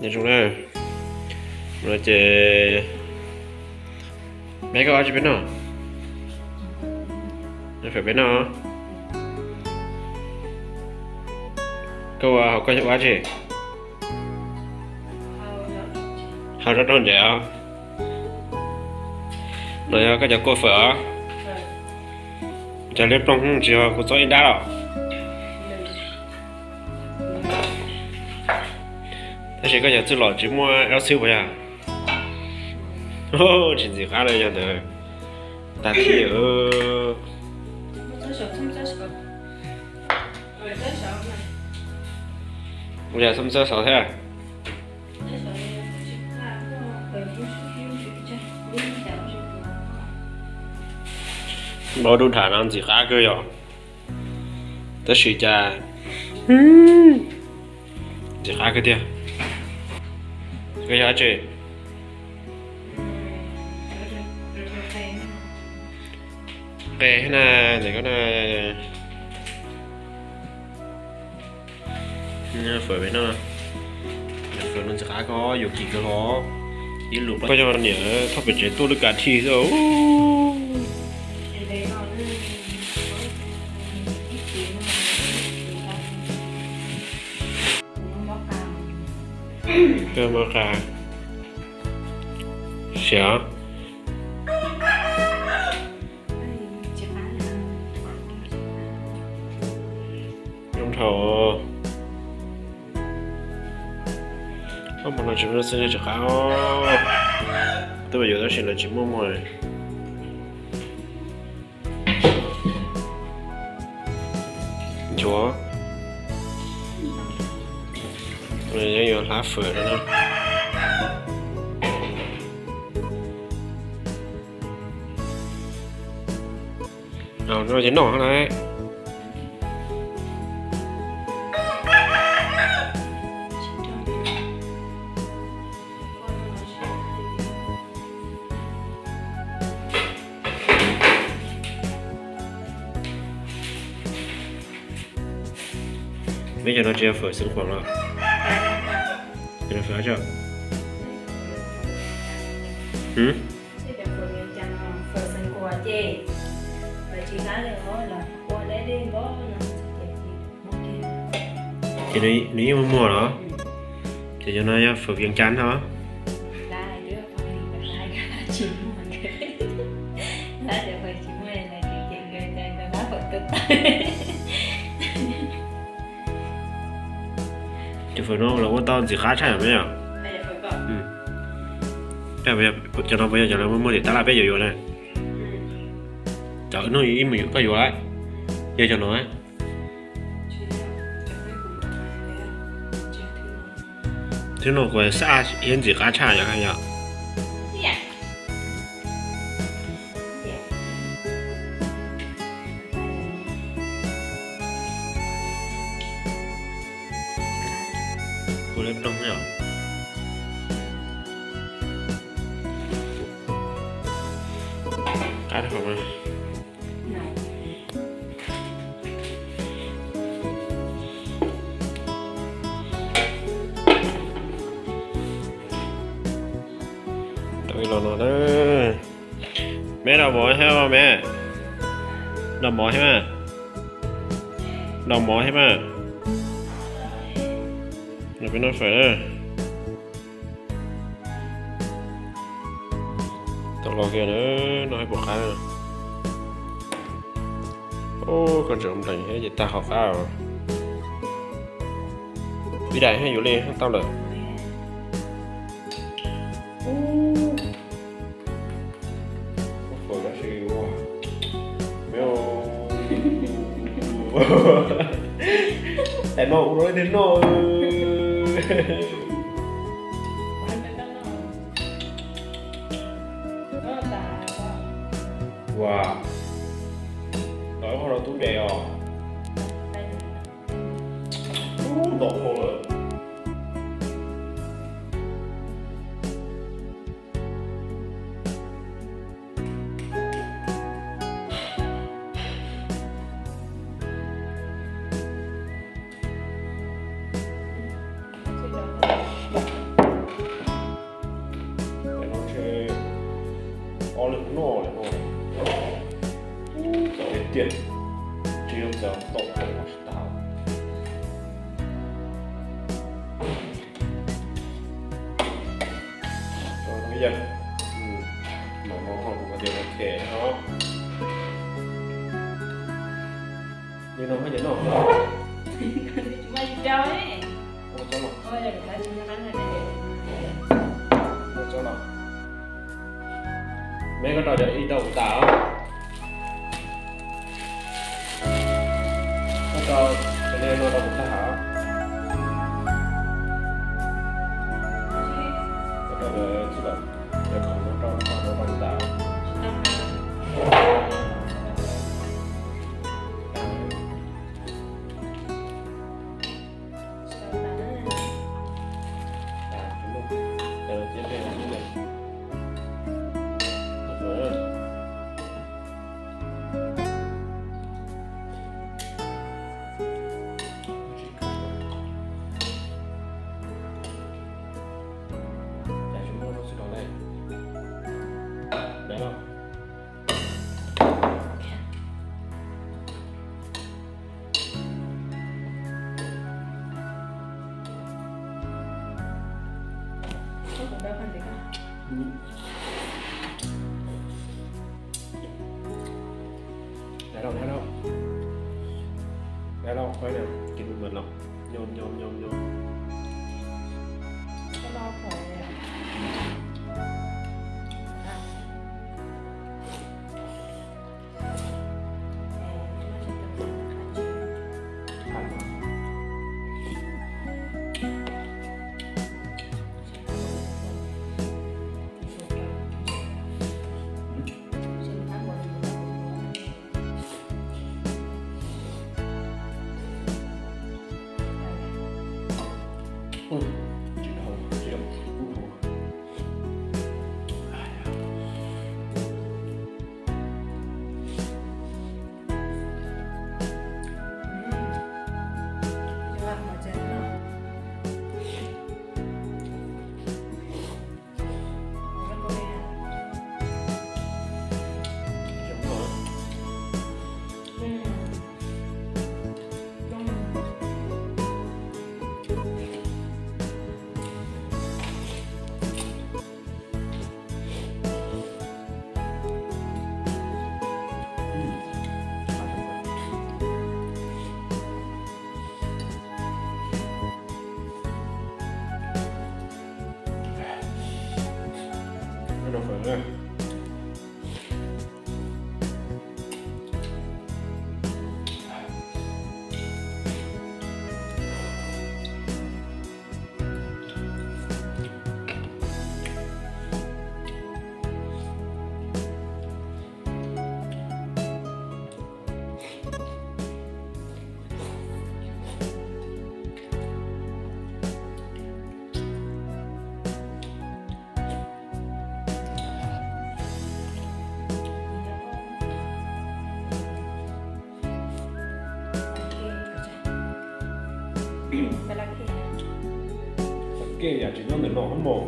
Nyob zoo na, no ces me koj ua tsi peb noj, fawm peb noj, koj ua hauv koj ua tsi, hau rau rau ntsev os. No yog koj cov kua fawm os, cov liab ploog tsis yog kuv txob ib nrab los. Tab sis koj cov txwj lom tsis muaj ib xwb puas yog? Tsis ntxim qab li yog ntawd. Tag kis ua cas txhob txawb saud thiab? Npau dub dham no ntxim qab kawg yom. Tab sis cas ntxim qab kawg tiag. Koj yog dab tsi? Qe na, ntawm koj na. Fawm peb noj, fawm no ntxim qab koj yuav kim kawg hlo. Ib lus koj yog niam thauj pem tsev tuaj lub kav thij xwb. Koj mab qa siav. Zoo dhau. Koj mus no tsis muaj xwb tsis qab. Twb yuav tab sis lawv tsis muaj muag. Nchuav. Yeej yuav hlab fawm no. No ces noj na. Neb cov no tsis yog fawm xeev khuam los? Cov no fawm dab tsi? Ces nws yeej muag muag los? Ces cov no yog fawm Vias Cas no. Cov fawm no los ua tau ntxim qab tshaj yom, me yom? Cov no puas yog cov muaj muag tim tab laj peb yuav yuav na? Cov hnub ib mus koj yuav, yog cov no. Thwb no kuv xav yog ntxim qab tshaj yom, yog. Kuv le ploog yom. Qab dhau. Tau ib los no na. Me, noj mov thiab me. Noj mov thiab mas. Noj mov thiab mas. Noj peb noj fawm na. Tau los kiag na, noj ib puas qab. Ub, koj tseem nplees thiab ces tag qhov qab os. Ib daim thiab yuav li tau lawm. Tais no ua rau leej twg noj. Ua, tau ib qho rau tub de os. Ub, ntau dhau lawm. Tiag, tsis zoo txaus tau tau tsis tau. Mov no ho kuv tias ok no. Li no haj yam noj. Ua tsob no. Ua tsob no. Meb koj rau cov ib tau kuv tas os. Koj rau cov no rau kuv tas os. Koj rau cov txuj lom, cov khoom no rau rau rau kuv tas os. Đau đầu, đau đầu. Đau đầu, quay nè, kinh mệt lắm. Nhôm, nhôm, nhôm, nhôm. Kej yam tsis nyob ntawm no hab mos.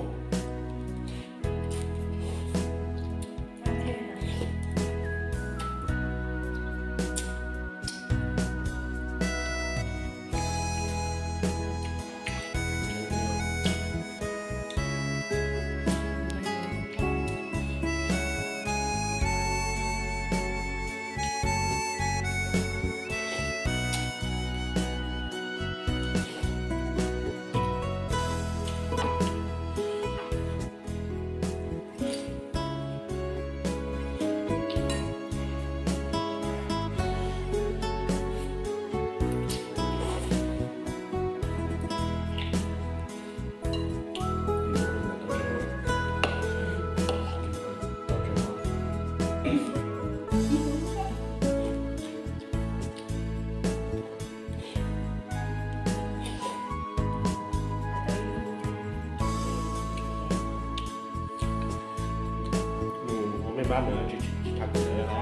Ua mej npab ntawd tsis tsis tshaj kuv lawm na.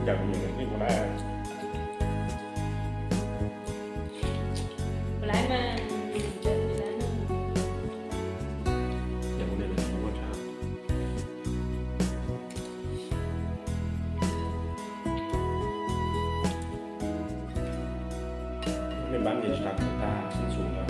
Yam kuv nyiam nyiam yeej ua dab. Yam kuv nyiam nyiam ua dab. Pab nias tsis tau kom tag, ntxuav no.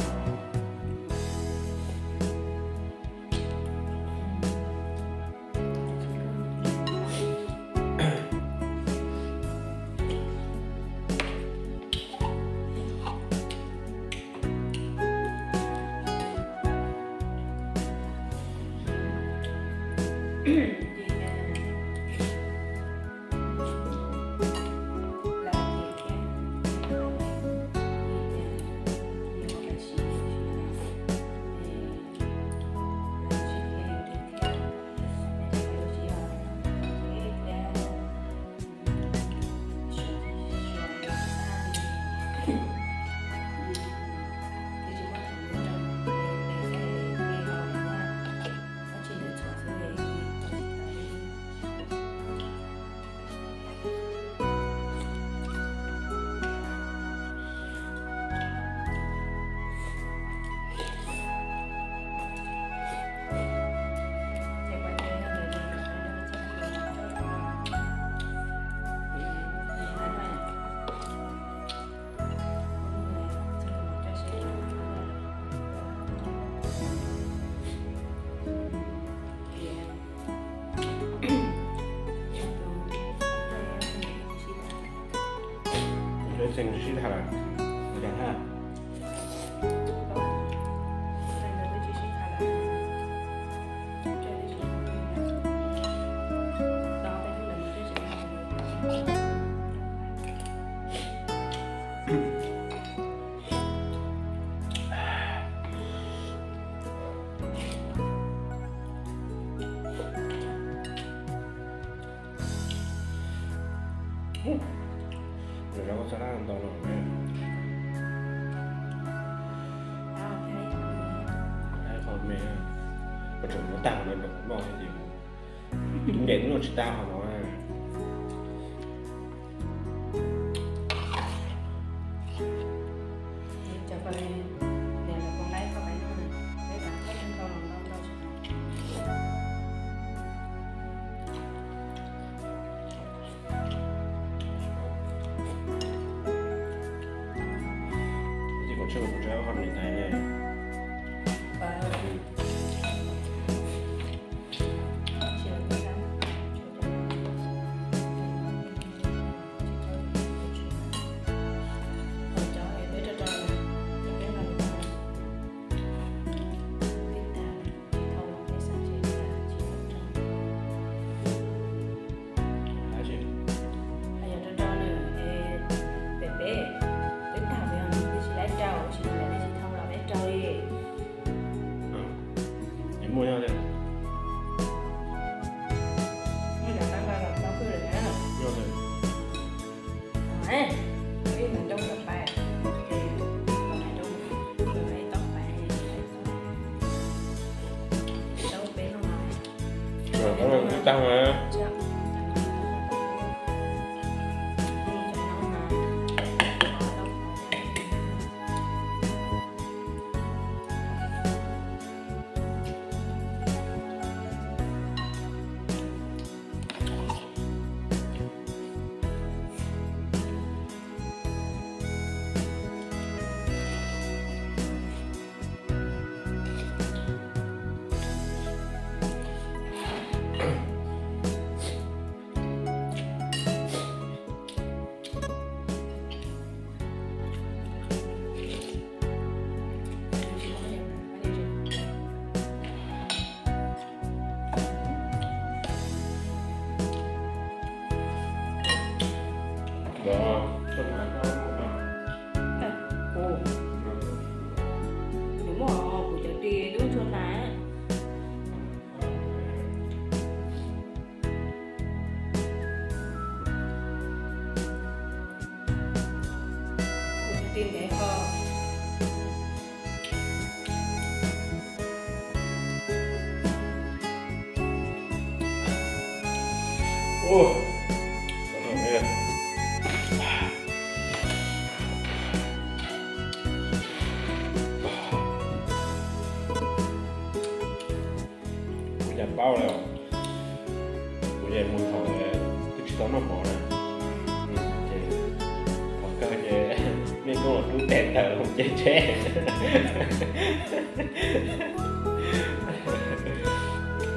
Tseem sib tham lawm, ua cas ha? Nws rau koj txog dab ntau no ne. Dab qhov me, koj tseem muab tag no rau kuv noj thiab ces tus ncaim kuv noj tsis tag qhov no. Ces kom tsij kuv tso qhov nws ntaiv ne. Peb, peb twb tag peb os, peb tsis laib rau, tsis laib, peb tsis thau los peb rau li. Muaj nyob tiag. Muaj cov tab nqa los tau pwj lawm na. Nyob tiag. Ib mas rau lawm pais, es kom mas rau lawm, ib tau pais, rau peb no mas. Tag mas. Kuv, kuv muaj, kuv cov ris lub ntsuag tas. Kuv cov ris ntev ho. Ua, kuv cas paub lawm, kuv ces mus thaum twb tsis tau noj mov na. Ces thaum kawg ces nej Los rub tes tawm los ces tsheb.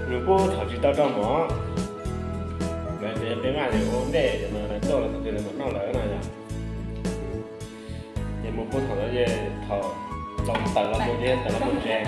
Nws pub thaum tsis tau rau mov, lawv tias peb maj ua ntej no lawv tuaj los thaum twg lawv mam noj lawm no yom. Ces mus pub thaum no ces thaum tau tawm los mus ces tawm los mus tsev.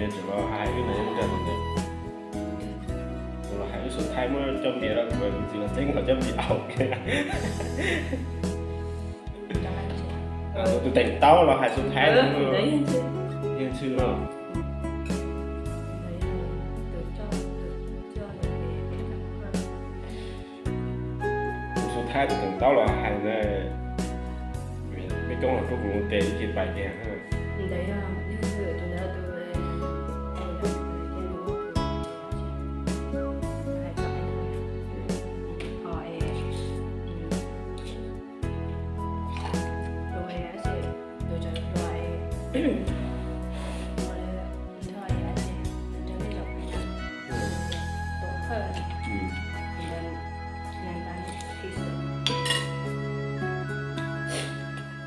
Niag tseem los hais wb no, tus los hais wb xu thaib muab coj npias rau kuv, kuv txiv los txeeb kom coj npias aus. Tus teem taub los hais xu thaib, yeej txhwj no. Tus xu thaib tus teem taub los hais na, peb coob los rub kuv tes ib ce pais tiag.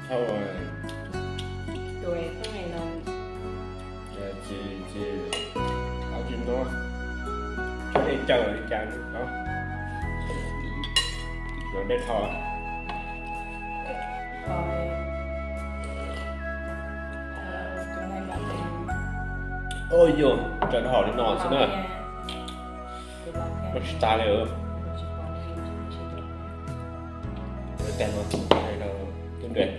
Thauj, ces, ces, ob tsis nto, tshuav dej cawm li cas no, los dej thauj. Ua yog tseem hom li no xwb na. Tsis tas li. Tag no, tub nres.